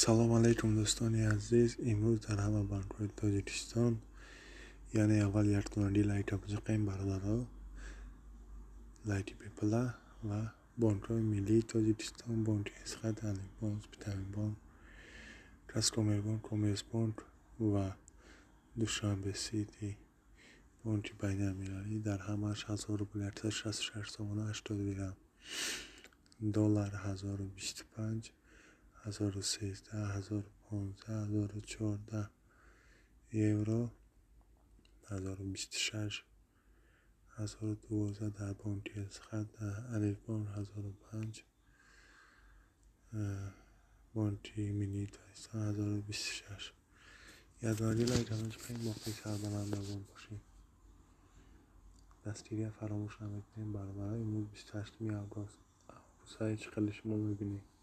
Салом алейкум, дӯстони азиз. Имрӯз дар ҳама банкҳои Тоҷикистон, яъне аввал якдонаги лайка бизиқем, бародаро, лайки бепула. Ва бонкҳои миллии Тоҷикистон: Бонки Эсхат, Алифбонк, Витаминбонк, Казкоммербонк, Коммерсбонк ва Душанбе Сити, бонки байналмилалӣ, дар ҳамааш 1000 рубл 166 сомона 80 дирам, доллар 1025, 1013, 1015, 1014, евро 1026, 1012 дар бонки Эсхат, дар Алифбонк 1005, Бонки миллии Тоҷикистон 1026. Якдонаги лайка мечиқем, боқӣ сарбаланд бошед. Дастгирия фаромӯш намекунем, бародаро. Имрӯз 28-уми август, чӣ хеле шумо мебинед.